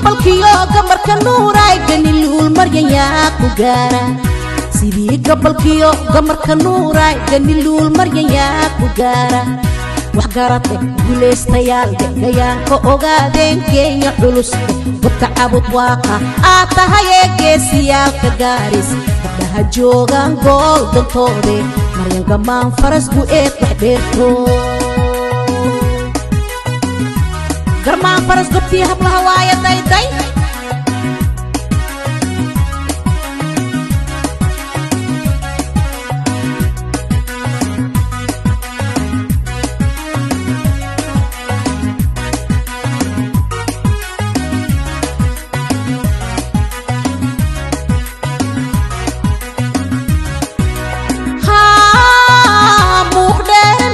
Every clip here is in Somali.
Gabalkiyo gamarka nuuray ganiluul Maryan yaa ku gaara. Sidii gabalkiyo gamarka nuuray ganiluul Maryan yaa ku gaara. Wax garate guulaystayaal gayaanka ogaadeen Kenya culus godka Cabud Waaqa aad tahay ee geesiyaalka Gaaris gabdhaha joogaan gool dantoode Maryan gamaan faras gu eed wax dheerto garmaan faras gobtii hablaha waaya dayday.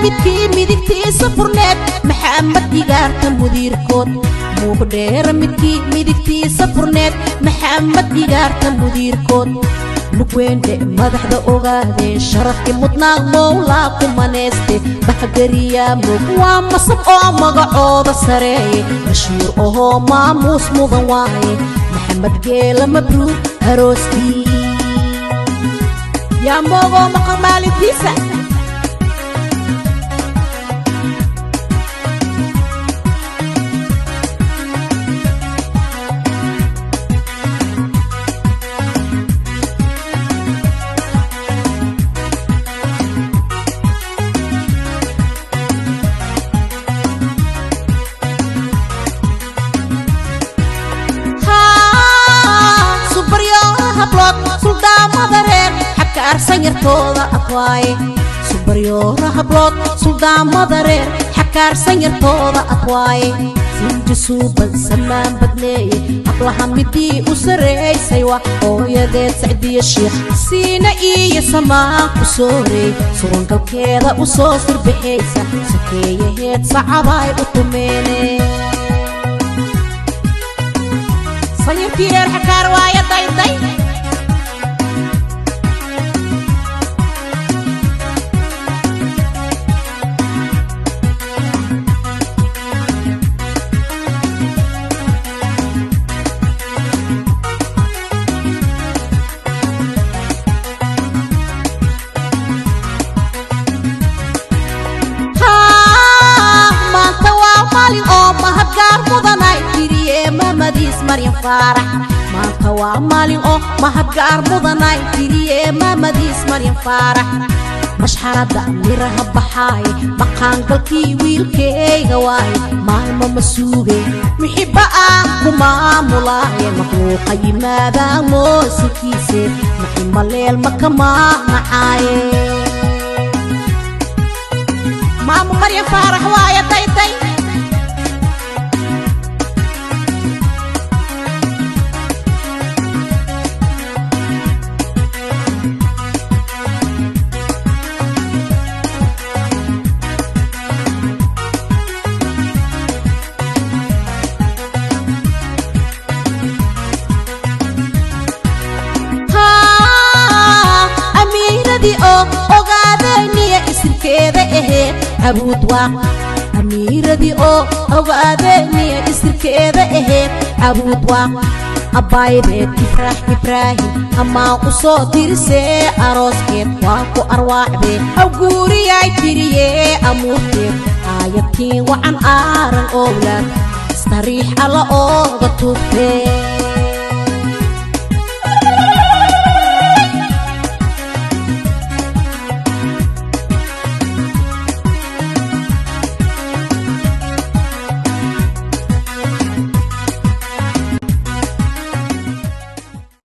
Midkii midigtiisa furneed Maxamed Igaarta mudiirkood, Muuqdheera midkii midigtiisa furneed Maxamed Igaarta mudiirkood, Lugweendhe madaxda ogaadeen sharafki mudnaa mowlaa ku maneyste baxgariyaa mog waa masab oo magacooda sareeye bashiir ohoo maamuus mudan waaye Maxamed Geela mabruug arooskii yaa moogoo maqan maalintiisa. Yartooda adwaaye subaryoora hablood suldaamada reer xakaarsan yartooda adwaaye sinji suuban samaan badneeye hablaha midii u sareeysay waa hooyadeed Sacdiya Shiikh siina iyo samaan ku sooreey surangalkeeda u soo sirbixaysa sokeeyaheed sacabaay u tumeene sanyartii reer xakaar waaya dayday. Maanta waa maalin oo mahadgaar mudanay tiriye maamadiis Maryan Faarax mashxarada miraha baxaaye maqaangalkii wiilkayga waaye maalmo ma suuge mixiba ah ku maamulaaye makhluuqa yimaadaa moosinkiise maximaleel ma ka maanacaaye maamu Maryan Faarax waaye dayday. Amiiradii oo ogaadeeniya isirkeeda ahayd Cabuud Waaq abbaydeed Ifraax Ibraahim amaa u soo dirisee arooskeed waa ku arwaacdee awguuriyay tiriyee amuurteed aayadtiin wacan aaran owlaad istariix alla ooga tubtee.